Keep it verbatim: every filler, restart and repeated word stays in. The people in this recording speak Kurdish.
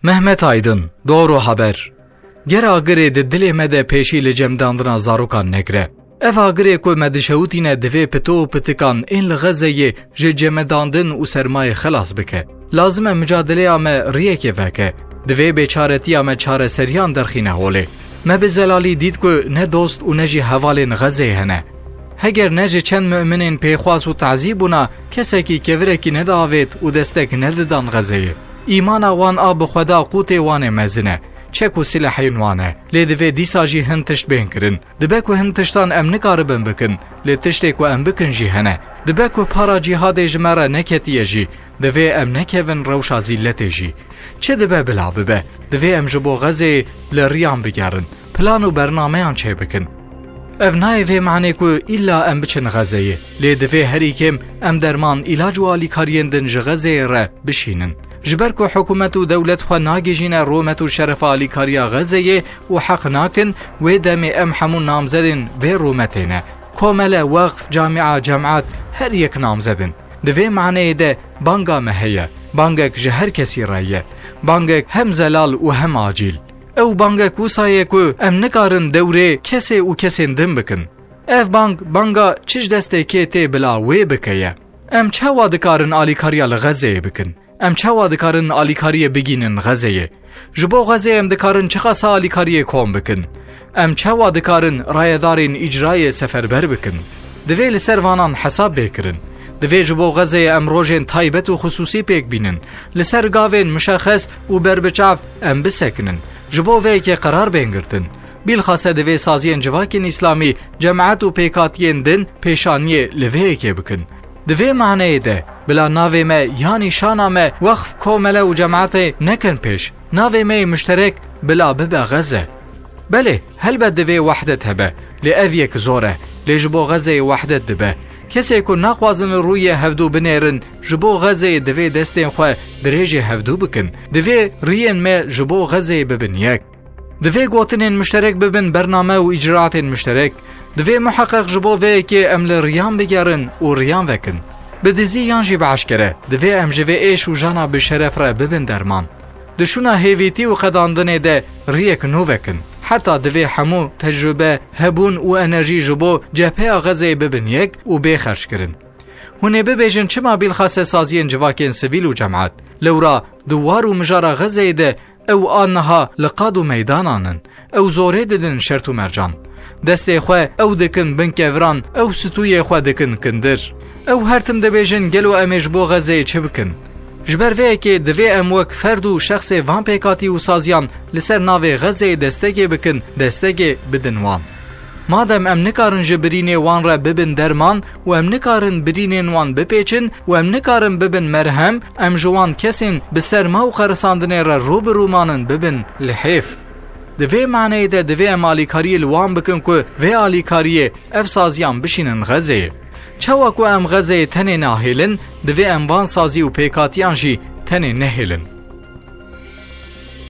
Mehmet Aydın, Doğru Haber. Ger agirê di dilê me de pêşî li cemdandina zarokan negire. Ev agirê ku me dişewitîne divê pito û pitikan ên li Xezeyê ji cemedandin û sermayê xelas bike. Lazim e micadeleya me riyekê veke. Divê bêçaretiya me çareseriyan derxîne holê. Me bi zelalî dît ku ne dost û ne jî hevalên Xezeyê hene. Heger ne ji çend muminên pêxwas û tazî bûna, kesekî kevirekî nediavêt û destek nedidan Xezeyê. Îmana wan a bi Xweda qûtê wan ê mezin e. Çek û silehên wan e. Lê divê dîsa jî hin tişt bên kirin. Dibe ku hin tiştan em nikaribin bikin, lê tiştê ku em bikin jî hene. Dibe ku para cîhadê ji me re neketiye jî, divê em nekevin rewşa zîlletê jî. Çi dibe bila bibe, divê em ji bo Xezeyê li riyan bigerin, plan û bernameyan çêbikin. Ev nayê vê manê ku îlla em biçin Xezeyê, lê divê herî kêm em derman, îlac û alîkariyên din ji Xezeyê re bişînin. Ji ber ku hikûmet û dewlet xwe nagihîjîne rûmet û şerefa alîkariya Xezeyê û heq nakin, wê demê em hemû namzedên vê rûmetê ne. Komele, wexf, camia, cemaet, her yek namzed in. Di vê maneyê de banga me heye. Bangek ji her kesî re ye. Bangek hem zelal û hem acîl. Ew bangek wisa ye ku em nikarin dewrê kesê û kesên din bikin. Ev bang, banga çi ji destê kê tê bila wê bike ye. Em çawa dikarin alîkariya li Xezeyê bikin? Em çawa dikarin alîkariyê bigînin Xezeyê? Ji bo Xezeyê em dikarin çiqasa alîkariyê kom bikin? Em çawa dikarin rayedarên îcrayê seferber bikin? Divê li ser vanan hesab bê kirin. Divê ji bo Xezeyê em rojên taybet û xisûsî pêk bînin. Li ser gavên muşexes û berbiçav em bisekinin. Ji bo vê yekê qerar bên girtin. Bîlxase divê saziyên civakên îslamî, cemaet û pêkhatiyên din pêşaniyê li vê yekê bikin. Di vê maneyê de, bila navê me ya nîşana me wexf, komele û cemaetê nekin pêş. Navê me yê muşterek bila bibe Xeze. Belê, helbet divê wehdet hebe, lê ev yek zor e, lê ji bo Xezeyê wehdet dibe. Kesê ku naxwazin li rûyê hevdû binêrin, ji bo Xezeyê divê destên xwe dirêjê hevdû bikin. Divê riyên me ji bo Xezeyê bibin yek. Divê gotinên muşterek bibin bername û îcraatên muşterek. Divê muheqeq ji bo vê yekê em li riyan bigerin û riyan vekin. Bi dizî yan jî bi eşkere, divê em ji vê êş û jana bi şeref re bibin derman. Di şûna hêvîtî û qedandinê de riyek nû vekin. Heta divê hemû tecrube, hebûn û enerjî ji bo cepheya Xezeyê bibin yek û bê xerckirin. Hûn ê bibêjin çima bîlxase saziyên civakên sivîl û cemaet? Lewra di war û mijara Xezeyê de ew a niha li qad û meydanan in. Ew zorê didin şert û mercan. Destê xwe ew dikin bin keviran, ew stûyê xwe dikin kindir. Ew her tim dibêjin gelo em ê ji bo Xezeyê çi bikin? Ji ber vê yekê divê em wek ferd û şexsê van pêkhatî û saziyan li ser navê Xezeyê destekê bikin, destekê bidin wan. Madem em nikarin ji birînê wan re bibin derman û em nikarin birînên wan bipêçin û em nikarin bibin merhem, em ji wan kesên bi serma û qerisandinê re rû bi rû manin bibin lihêf. Di vê maneyê de divê em alîkariyê li wan bikin ku vê alîkariyê ev saziyan bişînin Xezeyê. Çawa ku em Xezeyê tenê nahêlin, divê em van sazî û pêkatiyan jî tenê nehêlin.